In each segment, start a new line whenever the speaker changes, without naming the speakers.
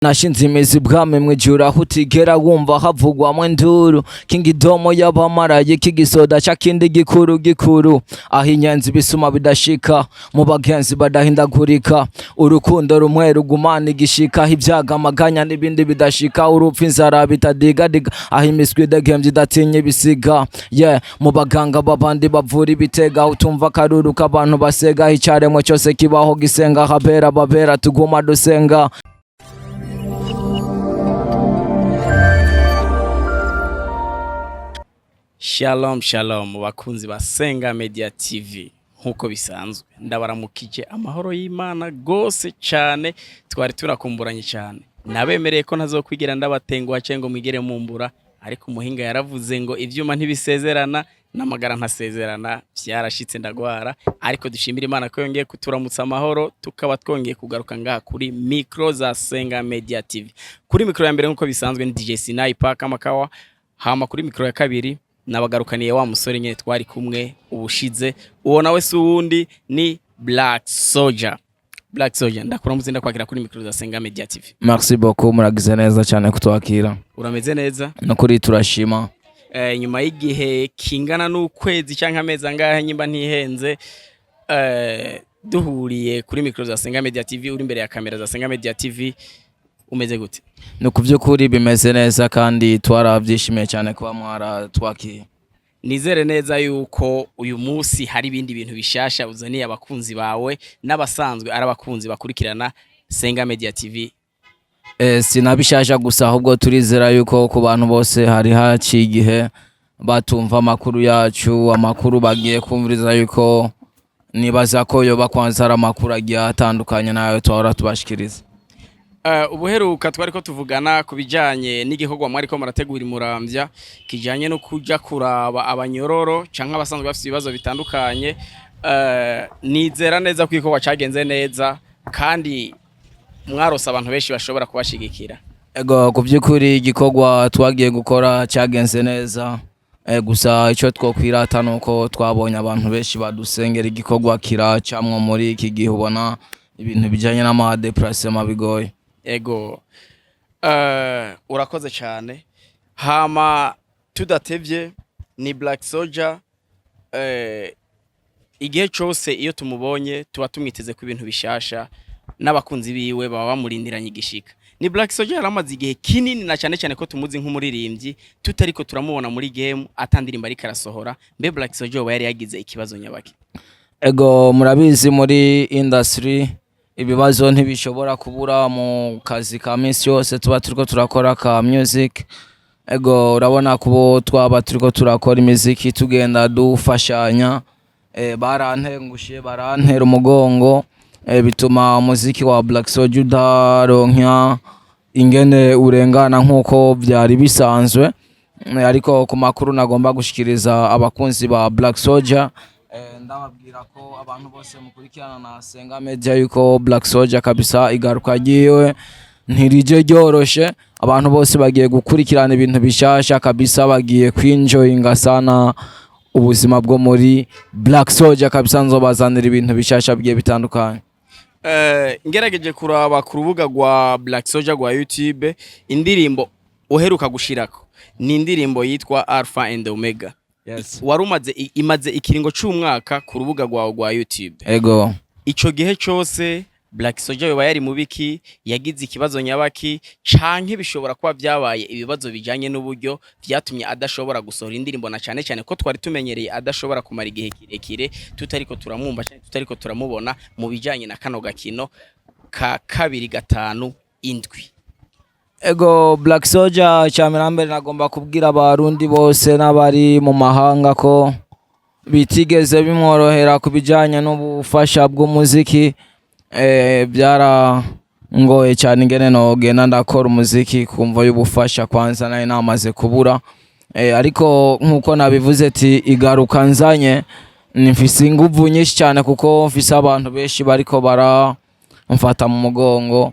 Nashinze imizi bwami mwijuru aho utigera wumva havugwamwo induru. Kingidomo y'abamarayika, igisoda ca kindi gikuru gikuru, aho inyenzi ibisuma bidashika, mu bagenzi badahindagurika, urukundo rumwe rugumana igishika, aho ibyaga, amaganya n'ibindi bidashika, urupfu, inzara bitadigadiga, aho imiswi idegembye idatinya ibisiga, yeah, mu baganga b'abandi bavura ibitega, aho utumva akaruru k'abantu basega, aho icaremwe cyose kibaho gisenga, habera babera tuguma dusenga.
Shalom shalom, bakunzi ba Senga Media TV. Nkuko bisanzwe, ndabaramukije amahoro y'Imana gose cyane. Twari turakumburanye cyane. Nabemereye ko ntazokwigira ndabatenguha cyangwa ngo mwigere mumbura, ariko umuhinga yaravuze ngo ivyuma ntibisezerana n'amagara ntasezerana. Vyarashitse ndagwara, ariko dushimira Imana ko yongeye kuturamutsa amahoro, tukaba twongeye kugaruka ngaha kuri micro za Senga Media TV. Kuri micro ya mbere, nkuko bisanzwe, ni DJ Sinai Park Amakawa. Hama kuri micro ya kabiri nabagarukaniye wa musore nyene twari kumwe ubushize. Uwo nawe si uwundi, ni Black Soldier. Black Soldier, ndakuramutse, ndakwakira kuri micro za Senga Media TV.
Merci beaucoup, muragize neza cyane kutwakira.
Urameze neza?
Nukuri turashima.
Nyuma y'igihe kingana n'ukwezi cyangwa amezi angahe, nyimba ntihenze, duhuriye kuri micro za Senga Media TV, uri imbere ya kamera za Senga Media TV, umeze gute?
Ni ku by'ukuri bimeze neza kandi twarabyishimiye cyane kuba mwaratwakiye.
Nizere neza yuko uyu munsi hari ibindi bintu bishasha uzaniye abakunzi bawe n'abasanzwe ari abakunzi bakurikirana Senga Media TV.
Sinabishasha gusa, ahubwo turizera yuko ku bantu bose hari haciye igihe batumva amakuru yacu, amakuru bagiye kumviriza yuko nibaza ko yoba kwanza ari amakuru agiye atandukanye nayo twahora tubashikiriza.
Ubuheruka twari ko tuvugana ku bijanye n'igikorwa mwariko murategura imuramvya kijanye no kuja kuraba abanyororo canke abasanzwe bafite ibibazo bitandukanye. Nizera neza ko igikorwa cagenze neza kandi mwarose abantu benshi bashobora kubashigikira.
Ego, ku by'ukuri igikorwa twagiye gukora cyagenze neza. Gusa icyo twokwirata ni uko twabonye abantu benshi badusengera, igikorwa kiracamwo. Muri iki gihe ubona ibintu bijyanye n'ama déplacement bigoye.
Ego, urakoze cyane. Hama tudatevye, ni Black Soldier. Igihe cose iyo tumubonye tuba tumwiteze ku ibintu bishasha, n'abakunzi biwe baba bamurindiranye igishika. Ni Black Soldier yaramaze igihe kinini, na cyane cyane ko tumuzi nk'umuririmbyi, tutariko turamubona muri game, atandirimba ariko arasohora. Mbe Black Soldier yoba yari yagize ikibazo nyabaki?
Ego, murabizi, muri industry ibibazo ntibishobora kubura mu kazi ka minsi yose tuba turiko turakora ka music. Ego, urabona kubo twaba turiko turakora imiziki tugenda dufashanya, barantengushe, barantera umugongo, bituma umuziki wa Black Soldier udaronka ingene urengana nk'uko byari bisanzwe. Ariko ku makuru nagomba gushikiriza abakunzi ba Black Soldier, ndababwira ko abantu bose mukurikirana na Senga Media yuko Black Soldier kabisa igaruka ryiwe ntirije ryoroshe. Abantu bose bagiye gukurikirana ibintu bishasha kabisa, bagiye kwinjoyinga sana ubuzima bwo muri Black Soldier kabisa. Nzobazanira ibintu bishasha bigiye bitandukanye.
Ngerageje kuraba ku rubuga rwa Black Soldier rwa YouTube, indirimbo uheruka gushirako ni indirimbo yitwa Alpha and Omega.
Yes.
Wari umaze, imaze ikiringo c'umwaka ku rubuga rwawe rwa YouTube.
Ego.
Ico gihe cose Black Soldier yoba yari mu biki? Yagize ikibazo nyabaki, canke bishobora kuba vyabaye ibibazo bijanye n'uburyo vyatumye adashobora gusohora indirimbo, na cane cane ko twari tumenyereye adashobora kumara igihe kirekire tutariko turamwumva canke tutariko turamubona mu bijanye na kano gakino ka 257?
Ego, Black Soldier, cyambere mbere nagomba kubwira abarundi bose n'abari mu mahanga ko bitigeze bimworohera ku bijyanye n'ubufasha bw'umuziki. Byarangoye cyane ingene nogenda ndakora umuziki kumva y'ubufasha kwanza nari namaze kubura. Ariko nk'uko nabivuze ati igaruka nzanye mfise inguvu nyinshi cyane kuko mfise abantu benshi bariko baramfata mu mugongo.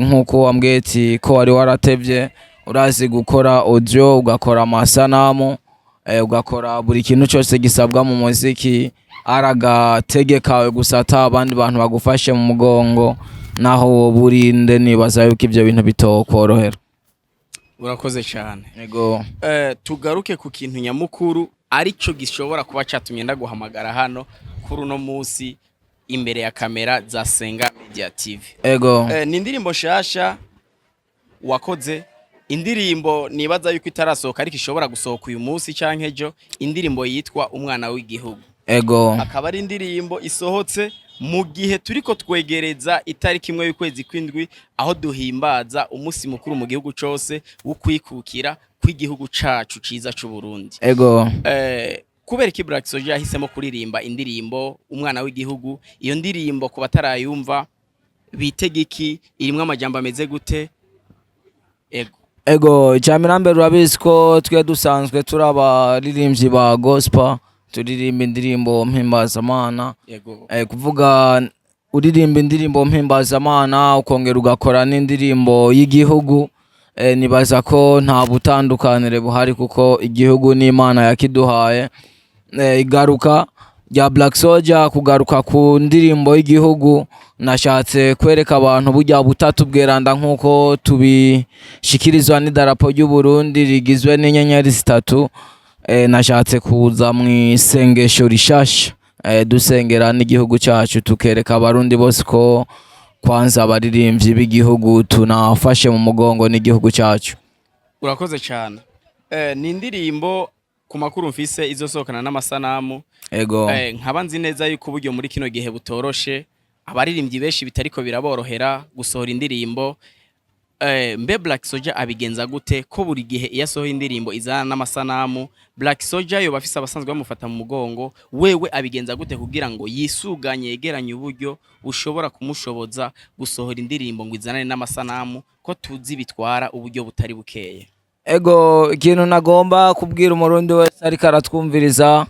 Nk'uko wambwiye ati ko wari waratevye, urazi gukora audio, ugakora amasanamu, ugakora buri kintu cyose gisabwa mu muziki, ari agatege kawe gusa ata abandi bantu bagufashe mu mugongo. Naho woba urinde, nibaza yuko ivyo bintu bitokorohera.
Urakoze cyane.
Ego.
Tugaruke ku kintu nyamukuru arico gishobora kuba catumye ndaguhamagara hano kuri uno musi imbere ya kamera za Senga Media TV.
Ego.
Ni indirimbo nshasha wakoze, indirimbo nibaza yuko itarasohoka ariko ishobora gusohoka uyu munsi canke ejo, indirimbo yitwa Umwana w'Igihugu.
Ego.
Akaba ari indirimbo isohotse mu gihe turiko twegereza itariki 1 y'ukwezi kw'indwi, aho duhimbaza umunsi mukuru mu gihugu cose wo kwikukira kw'igihugu cacu ciza c'u Burundi.
Ego.
Kubera iki Black Soldier yahisemo kuririmba indirimbo Umwana w'Igihugu? Iyo ndirimbo ku batarayumva bitega iki? Irimwo amajambo ameze gute? Ego.
Ego, icambere, urabizi ko twe dusanzwe turi abaririmbyi ba gospel, turirimba indirimbo mpimbazamana. Kuvuga uririmba indirimbo mpimbazamana ukongera ugakora n'indirimbo y'igihugu, nibaza ko nta butandukanire buhari, kuko igihugu n'Imana yakiduhaye. Igaruka rya Black Soldier, kugaruka ku ndirimbo y'igihugu, nashatse kwereka abantu burya butatu bweranda nk'uko tubishikirizwa n'idarapo ry'u Burundi rigizwe n'inyenyeri zitatu. Nashatse kuza mu isengesho rishasha, dusengera n'igihugu cyacu, tukereka Abarundi bose ko kwanza abaririmbyi b'igihugu tunafashe mu mugongo n'igihugu cyacu.
Urakoze cyane. Ni indirimbo ku makuru mfise izosohokana n'amasanamu.
Ego.
Nkaba nzi neza yuko uburyo muri kino gihe butoroshe, abaririmbyi benshi bitariko biraborohera gusohora indirimbo. Mbe Black Soldier abigenza gute ko buri gihe iyo asohoye indirimbo izana n'amasanamu? Black Soldier yoba afise abasanzwe bamufata mu mugongo? Wewe abigenza gute kugira ngo yisuganye, yegeranye uburyo bushobora kumushoboza gusohora indirimbo ngo izanane n'amasanamu, ko tuzi bitwara uburyo butari bukeye?
Ego, ikintu nagomba kubwira Umurundi wese ariko aratwumviriza,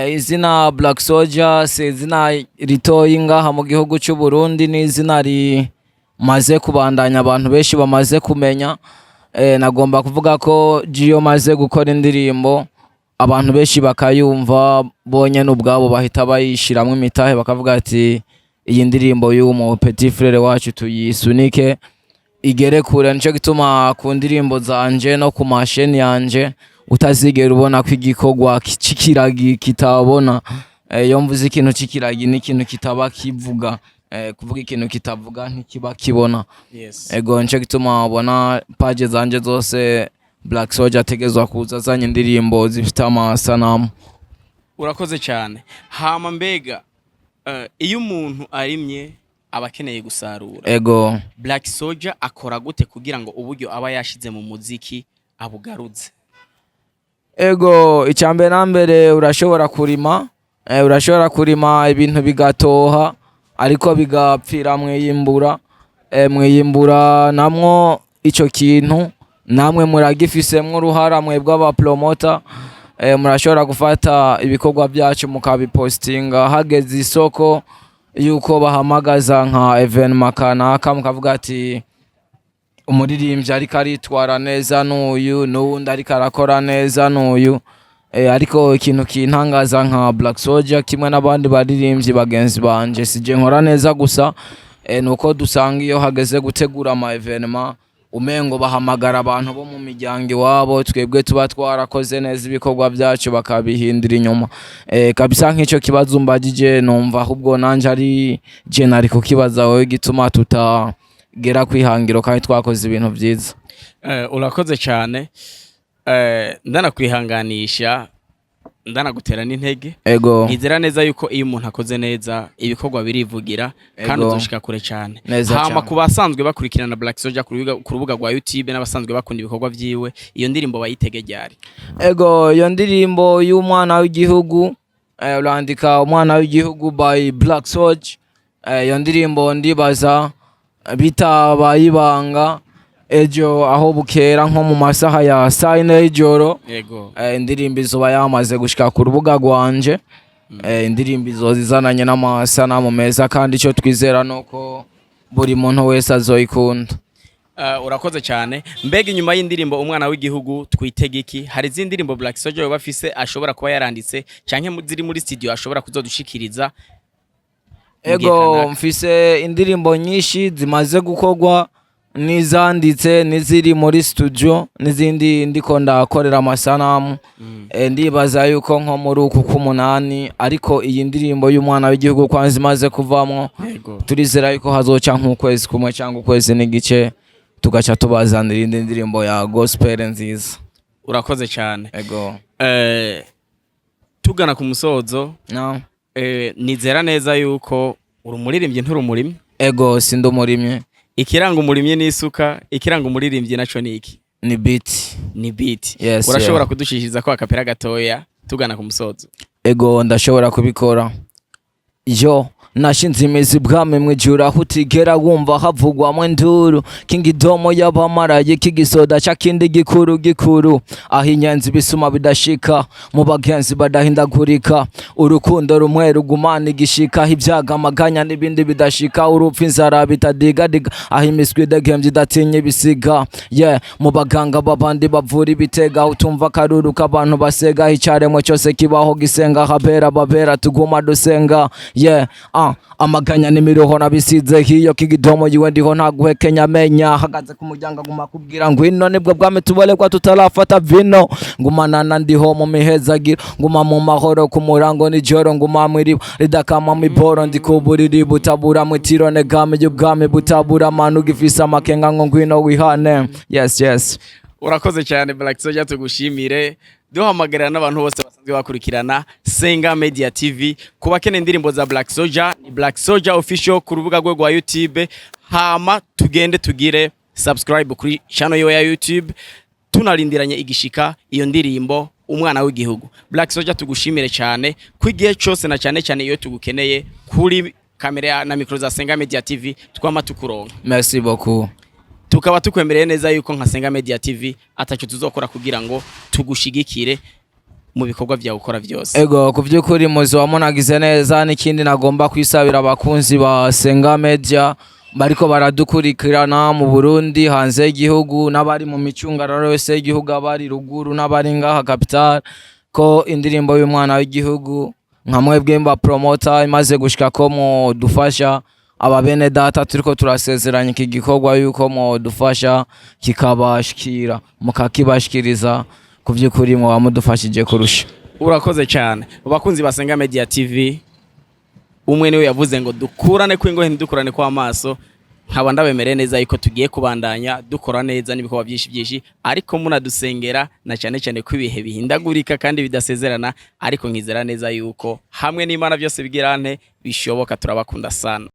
izina Black Soldier si izina ritoyi ngaha mu gihugu cy'u Burundi, ni izina rimaze kubandanya abantu benshi bamaze kumenya. Nagomba kuvuga ko jiyo maze gukora indirimbo abantu benshi bakayumva, bonyene ubwabo bahita bayishiramwo imitahe, bakavuga ati: "Iyi ndirimbo y'uwo mu petit frère wacu tuyisunike igere kure." Nico gituma ku ndirimbo zanje no ku masheni yanje utazigera ubona ko igikorwa c'ikiragi kitabona. Iyo mvuze ikintu c'ikiragi, ni ikintu kitaba kivuga. Kuvuga ikintu kitavuga ntikiba kibona. Ego, nico gituma ubona page zanje zose Black Soldier ategezwa kuza azanye indirimbo zifite amasanamu.
Urakoze cyane. Hama mbega iyo umuntu arimye aba akeneye gusarura.
Ego.
Black Soldier akora gute kugira ngo uburyo aba yashize mu muziki abugaruze?
Ego, icambere na mbere, urashobora kurima, urashobora kurima ibintu bigatoha ariko bigapfira mwiyimbura. Mwiyimbura namwo ico kintu namwe muragifisemwo uruhara, mwebwe abapromota. Murashobora gufata ibikorwa byacu mukabipostinga hageze isoko yuko bahamagaza nka événement kanaka, mukavuga ati: "Umuririmbyi ariko aritwara neza n'uyu, n'uwundi ariko arakora neza n'uyu." Ariko ikintu kintangaza nka Black Soldier kimwe n'abandi baririmbyi bagenzi banje, sije nkora neza gusa, nuko dusanga iyo hageze gutegura ama événement umengo bahamagara abantu bo mu miryango iwabo, twebwe tuba twarakoze neza ibikorwa byacu bakabihindura inyuma. Kabisa nk'icyo kibazo umbajije, numva ahubwo nanje ari je nari kukibaza wowe, igituma tutagera kwihangiro kandi twakoze ibintu vyiza.
Urakoze cyane. Ndanakwihanganisha, ndanagutera n'intege.
Ego.
Nizera neza yuko iyo umuntu akoze neza ibikorwa birivugira kandi uzoshika kure cyane.
Neza
Hama
cane.
ku basanzwe bakurikirana Black Soldier ku rubuga rwa YouTube n'abasanzwe bakunda ibikorwa vyiwe, iyo ndirimbo bayitege ryari?
Ego, iyo ndirimbo y'Umwana w'Igihugu, urandika Umwana w'Igihugu by Black Soldier. Iyo ndirimbo ndibaza bitabaye ibanga, ejo aho bukera nko mu masaha ya saa 4 y'ijoro, indirimbo izoba yamaze gushika ku rubuga rwanje. Indirimbo izoza izananye n'amasanamu meza, kandi icyo twizera nuko buri muntu wese azoyikunda.
Urakoze cyane. Mbega inyuma y'indirimbo Umwana w'Igihugu twitega iki? Hari izindi ndirimbo Black Soldier yoba afise ashobora kuba yaranditse canke ziri muri studio ashobora kuzodushikiriza? Mu gihe
Ego,
kanaka.
mfise indirimbo nyinshi zimaze gukorwa, n'izanditse, n'iziri muri studio, n'izindi ndiko ndakorera amasanamu. Ndibaza yuko nko muri uku k'umunani, ariko iyi ndirimbo y'umwana w'igihugu kwanza imaze kuvamwo, turizera yuko hazoca nk'ukwezi kumwe cyangwa ukwezi n'igice, tugaca tubazanira indi ndirimbo ya gospel nziza.
Urakoze cyane.
Ego.
Tugana ku musozo,
No.
nizera neza yuko uri umuririmbyi, nturi umurimyi.
Ego, sindi umurimyi.
Ikiranga umurimyi n'isuka, ikiranga umuririmbyi naco ni iki?
Ni beat.
Ni beat.
Yes.
Urashobora
Yeah.
kudushishiriza ko akapera gatoya tugana ku musozo?
Ego, ndashobora kubikora. Yo, nashinze imizi bwami mwijuru, aho utigera wumva havugwamwo induru. Kingidomo y'abamarayika, igisoda ca kindi gikuru gikuru, aho inyenzi ibisuma bidashika, mu bagenzi badahindagurika, urukundo rumwe rugumana igishika, aho ibyaga, amaganya n'ibindi bidashika, urupfu, inzara bitadigadiga, aho imiswi idegembye idatinya ibisiga, yeah, mu baganga b'abandi bavura ibitega, aho utumva akaruru k'abantu basega, aho icaremwe cyose kibaho gisenga, habera babera tuguma dusenga, yeah. Amaganya n'imiruho nabisize hiyo, kigidomo yiwe ndiho, nta guhekenya amenya, hagaze ku muryango aguma kubwira ngwino, nibwo bwami tuborekwa tutarafata vino. Ngumanana ndiho mu mihezagiro, nguma mu mahoro ku murango nijoro, nguma mw'iriba ridakama mw'iboro, ndi ku buriri butabura mw'itiro, negamiye ubwami butabura amanu, gifise amakenga ngo ngwino wihane. Yes.
Urakoze cyane, Black Soldier, tugushimire. Duhamagarira n'abantu bose basanzwe bakurikirana Senga Media TV, ku bakeneye indirimbo za Black Soldier, ni Black Soldier Official ku rubuga rwe rwa YouTube. Hama tugende tugire subscribe kuri channel yiwe ya YouTube, tunarindiranye igishika iyo ndirimbo umwana w'igihugu. Black Soldier, tugushimire cyane ku igihe cyose, na cyane cyane iyo tugukeneye kuri kamera na mikro za Senga Media TV twama tukuronka.
Merci beaucoup.
Tukaba tukwemereye neza yuko nka Senga Media TV atacyo tuzokora kugira ngo tugushigikire mu bikorwa byawe ukora byose.
Ego, ku by'ukuri muzi wamunagize neza. N'ikindi nagomba kwisabira abakunzi ba Senga Media bariko baradukurikirana mu Burundi, hanze y'igihugu, n'abari mu micungararo yose y'igihugu, abari ruguru n'abari ngaha capital, ko indirimbo y'umwana w'igihugu, nka mwebwe mba promoter, imaze gushika ko mudufasha aba bene data turiko turasezeranya iki gikorwa, yuko mudufasha kikabashikira, mukakibashikiriza, ku by'ukuri muba mudufashije kurusha.
Urakoze cyane. Bakunzi ba Senga Media TV, umwe niwe yavuze ngo dukurane kw'ingohe, ntidukurane kw'amaso. Nkaba ndabemereye neza yuko tugiye kubandanya dukora neza n'ibikorwa byinshi byinshi, ariko munadusengera, na cyane cyane ko ibihe bihindagurika kandi bidasezerana, ariko nkizera neza yuko hamwe n'Imana byose bigirante bishoboka. Turabakunda sana.